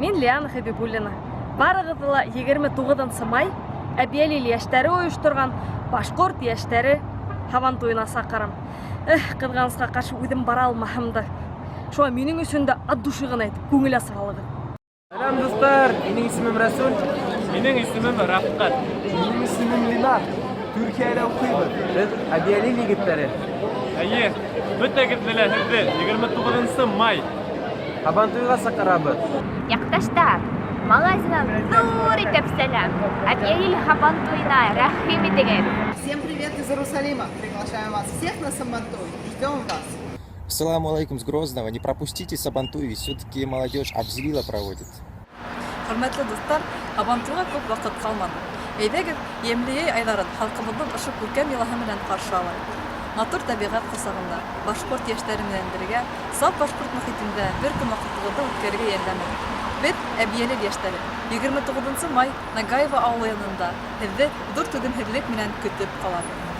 Мин Лиана Хәбибуллина. Барығыҙҙы ла 29 май Әбйәлил йәштәре ойошторған башҡорт йәштәре һабантуйына саҡырам. Эх, ҡыҙғанысҡа ҡаршы үҙем бара алмаһам да. Шуға минең өсөн дә от души ғына итеп күңел асып алығыҙ. Сәләм, дуҫтар! Минең исемем Рәсүл. Минең исемем Рафҡәт. Минең исемем Ленар. Төркиәлә уҡыйбыҙ. Беҙ Әбйәлил егеттәре. Эйе, бөтәгеҙҙе лә һеҙҙе 29 май Һабантуйға саҡырабыҙ. Яҡташтар, Малайзиянан ҙур итеп сәләм. Әбйәлил һабантуйына рәхим итегеҙ. Всем привет из Иерусалима! Приглашаем вас всех на Сабантуй. Ждем вас! Саламу алейкум с Грозного. Не пропустите Сабантуй, ведь все-таки молодежь Абзелила проводит. Хөрмәтле дуҫтар, Һабантуйға күп ваҡыт ҡалманы. Әйҙәгеҙ, йәмле йәй айҙарын халҡыбыҙҙың ошо күркәм йолаһы менән ҡаршы алайыҡ. Матур тәбиғәт ҡосағында, башҡорт йәштәре менән бергә, саф башҡорт мөхитендә бер көн ваҡытығыҙҙы үткәрергә йәлләмәгеҙ. Беҙ, Әбйәлил йәштәре, 29 май Нагаево ауылы янында һеҙҙе ҙур түҙемһеҙлек менән көтөп ҡалабыҙ.